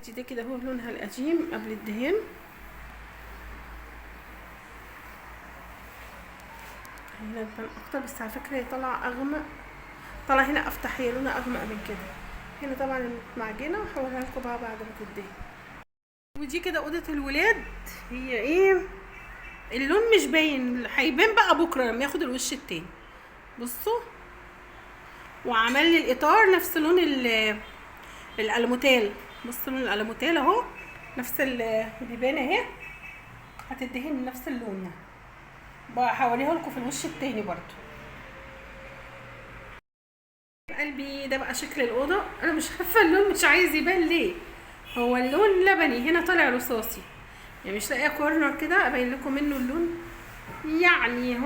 ادي ده كده هو لونها القديم قبل الدهان. هنا تبان اكتر، بس على فكرة هي طالعه اغمق، طالعه هنا افتح، هي لونها اغمق من كده. هنا طبعا معجنه، وهوريها لكم بقى بعد ما تدهن. ودي كده اوضة الولاد، هي ايه اللون مش باين، هيبان بقى بكره لما ياخد الوش التاني. بصوا، وعمل لي الاطار نفس لون الالموتال. بصوا لون الالموتال اهو، نفس البيبان اهي هتدهن نفس اللون يعني. بقى هوريها لكم في الوش التاني برضو. قلبي ده بقى شكل الاوضة. انا مش عارفه اللون مش عايز يبان ليه، هو اللون لبني هنا طالع رصاصي، يعني مش لاقيه corner كده ابين لكم منه اللون. يعني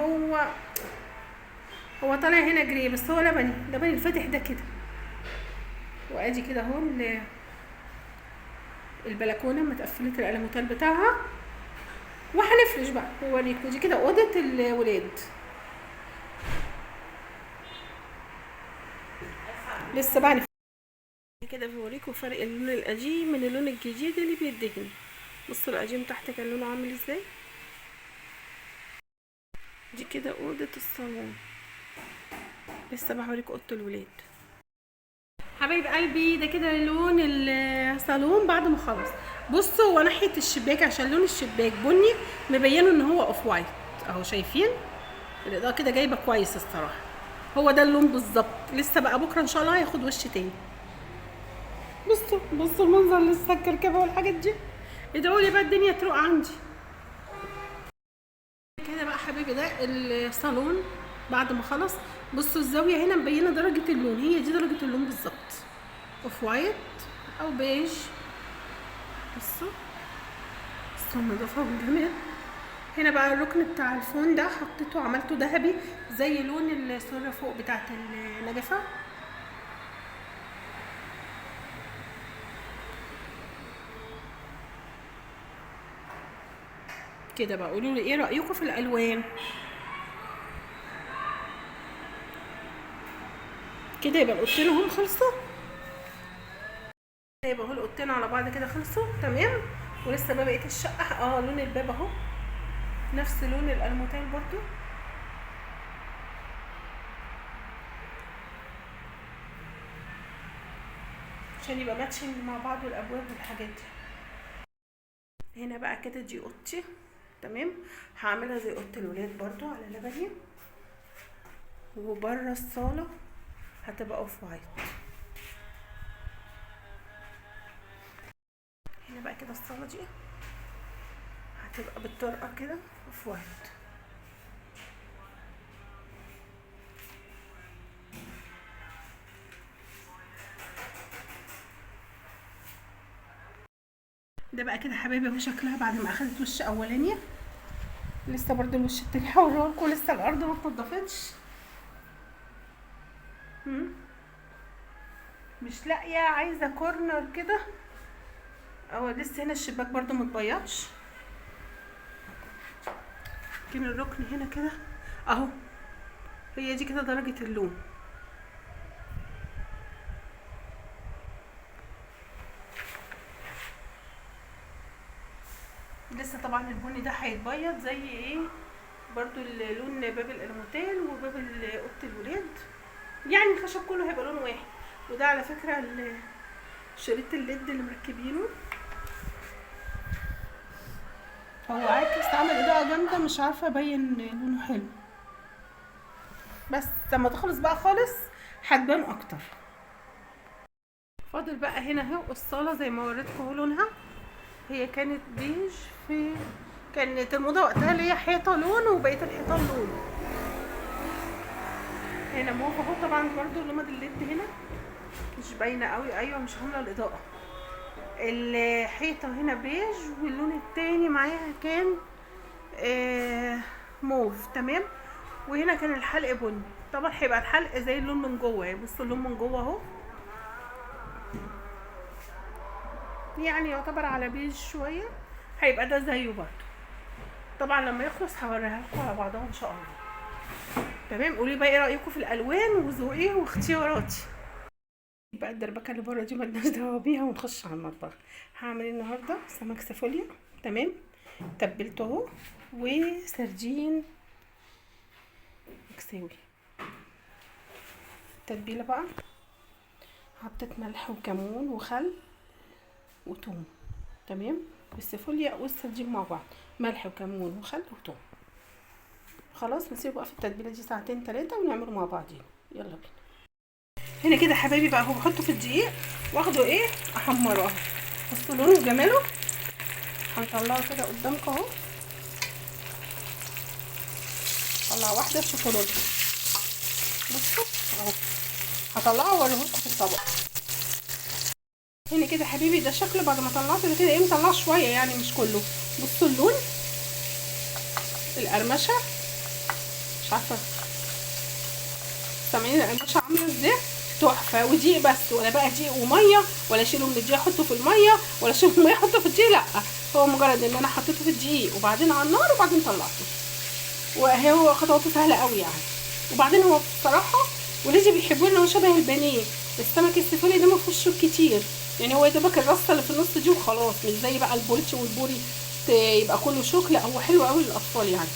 هو طالع هنا gray، بس هو لبني، لبني الفاتح ده كده. وادي كده اهو البلكونه ما اتقفلت الالموتال بتاعها، وهنفرش بقى واوريكم. دي كده اوضة الولاد. لسه بقى كده بوريكم فرق اللون القديم من اللون الجديد اللي بيدهن. بصوا القديم تحت كان لونه عامل ازاي. دي كده اوضة الصالون. لسه بقى هوريكم اوضة الولاد. حبايب قلبي ده كده لون الصالون بعد ما خلص. بصوا هو ناحية الشباك عشان لون الشباك بني مبينة ان هو off white اهو، شايفين الاضاءة كده جايبه كويس الصراحة، هو ده اللون بالظبط. لسه بقى بكره ان شاء الله هياخد وش تاني. بصوا بصوا المنظر لسه الكركبه والحاجات دي. ادعوا لي بقى الدنيا تروق عندي كده بقى حبايبي. ده الصالون بعد ما خلص. بصوا الزاوية هنا مبينة درجه اللون، هي دي درجه اللون بالظبط، off white او بيج. بصوا بصوا النضافه والجمال. هنا بقى الركن بتاع ال phone ده حطيته عملته ذهبي زي لون السرة فوق بتاعت النجفه. كده بقى قولوا لي ايه رايكم في الالوان كده. يبقى الاوضتين هم خلصوا، يبقى اهو الاوضتين على بعض كده خلصوا تمام. ولسه بقى بقية الشقة لون الباب اهو نفس لون الالموتال برضو. عشان يبقى matching مع بعض والابواب والحاجات دي. هنا بقى كده دي اوضتي تمام، هعملها زي اوضة الولاد برضو على لبني. وبره الصاله هتبقى off white. هنا بقى كده الصاله دي هتبقى بالطرقه كده off white. ده بقى كده حبايبي اهو شكلها بعد ما اخدت وش اولاني. لسه برضو الوش التاني هوريهولكوا، لسه الارض ما اتنضفتش. مش لاقيه، عايزه corner كده. اهو لسه هنا الشباك برضو ما اتبيضش، لكن الركن هنا كده اهو، هي دي كده درجه اللون. لسه طبعا البني ده هيتبيض زي ايه برضو اللون باب الالموتال وباب اوضة الولاد، يعني الخشب كله هيبقى لون واحد. وده على فكرة شريط ال LED اللي مركبينه، هو عاكس عمل اضاءه جامدة مش عارفه ابين لونه حلو، بس لما تخلص بقى خالص هتبان اكتر. فاضل بقى هنا اهو الصاله زي ما وريتكم اهو لونها، هي كانت بيج، في كانت الموضة وقتها اللي هي حيطة لون وبقية الحيطان لون. هنا موف اهو، طبعا برضو لمض ال LED هنا مش باينة قوي، ايوه مش عامله الاضاءة. الحيطة هنا بيج واللون التاني معاها كان موف تمام. وهنا كان الحلق بني، طبعا هيبقى الحلق زي اللون من جوه، يعني بصوا اللون من جوه اهو، يعني يعتبر على بيج شوية، هيبقى ده زيه برضو. طبعا لما يخلص هوريها لكم على بعضها ان شاء الله تمام. قولي بقى ايه رايكم في الالوان وذوقي واختياراتي. بقى الدربكه اللي بره دي مالناش دعوه بيها، ونخش على المطبخ. هعمل النهارده سمك سيفوليا، تمام، تبلته اهو، وسردين مكساوي. التتبيله بقى حطيت ملح وكمون وخل وتوم، تمام، والسيفوليا والسردين مع بعض، ملح وكمون وخل وتوم. خلاص نسيبه بقى في التتبيله دي ساعتين 3 ونعمله مع بعضين. يلا بينا. هنا كده حبايبي بقى هو بحطه في الدقيق واخده ايه احمره اهو. بصوا لونه وجماله، هنطلعه كده قدامكم اهو. طلع واحدة تشوفوا لونه، بصوا اهو، هطلعه واوريه لكم في الطبق. هنا كده حبيبي ده شكله بعد ما طلعته ده كده ايه، مطلعه شوية يعني مش كله. بصوا اللون، القرمشه، مش عارفه سامعين القرمشه عامله ازاي، تحفة. ودقيق بس، ولا بقى دقيق ومية، ولا اشيله من الدقيق احطه في المية، ولا اشيله من المية احطه في الدقيق، لا هو مجرد ان انا حطيته في الدقيق وبعدين على النار وبعدين طلعته، وهو خطواته سهلة قوي يعني. وبعدين هو بصراحة ولادي بيحبوه ان هو شبه البانيه. السمك السيفولي ده ما فيهوش شوك كتير يعني، هو يا دوبك الرصه اللي في النص دي وخلاص، مش زي بقى البولتي والبوري يبقى كله شوك، لا هو حلو قوي للاطفال يعني.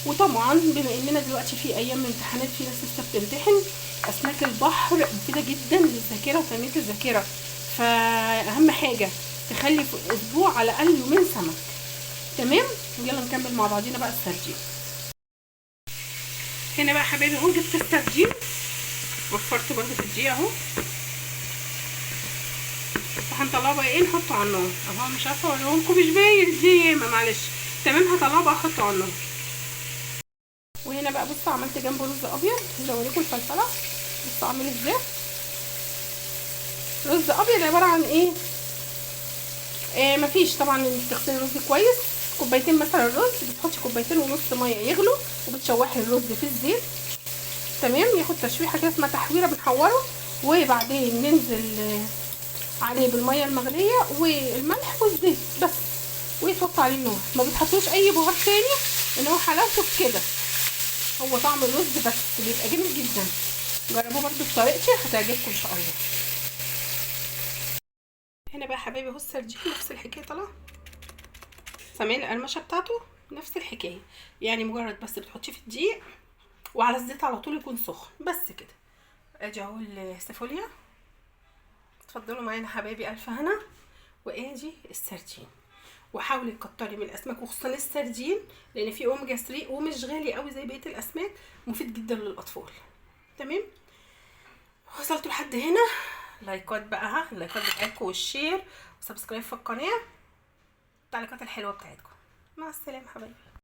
وطبعا بما اننا دلوقتي في ايام امتحانات، في ناس لسه بتمتحن، اسماك البحر مفيدة جدا للذاكرة وتنميه الذاكرة، فاهم حاجة تخلي في الاسبوع على الاقل يومين سمك، تمام. ويلا نكمل مع بعضينا بقى السردين. هنا بقى حبايبي اهو جبت السردين، وفرته برده في الدقيق اهو، هنطلعه بقى ايه نحطه على النار اهو. مش عارفه اوريهولكم، مش باين دي ياما، معلش، تمام. هطلعه بقى احطه على النار. وهنا بقى بصوا عملت جنبه رز ابيض، عايزه اوريكم الفلفله بصوا عامل ازاي. رز ابيض عبارة عن ايه، مفيش طبعا انك تغسلي الرز كويس، كوبايتين مثلا رز، بتحطي 2.5 كوباية مية يغلوا، وبتشوحي الرز في الزيت، تمام، ياخد تشويحه كده اسمها تحويره، بنحوره، وبعدين ننزل عليه بالمية المغليه والملح والزيت بس، ويتوطي عليه النار. ما بتحطوش اي بهار تاني، ان هو حلاوته في كده، هو طعم الرز بس بيبقى جميل جدا. جربوه برده بطريقتي هتعجبكم ان شاء الله. هنا بقى حبايبي اهو السردين نفس الحكاية، طلع سامعين القرمشه بتاعته، نفس الحكاية يعني، مجرد بس بتحطيه في الدقيق وعلى الزيت على طول يكون سخن بس كده. ادي اهو السيفوليا، اتفضلوا معانا حبايبي الف هنا. وادي السردين، وحاولي تكتري من الاسماك وخصوصا السردين لان فيه اوميجا 3 ومش غالي قوي زي بقية الاسماك، مفيد جدا للاطفال، تمام. وصلتوا لحد هنا، لايكات بقى، ها اللايكات بتاعتكم وال share و subscribe في القناة، التعليقات الحلوة بتاعتكم. مع السلامة حبايبي.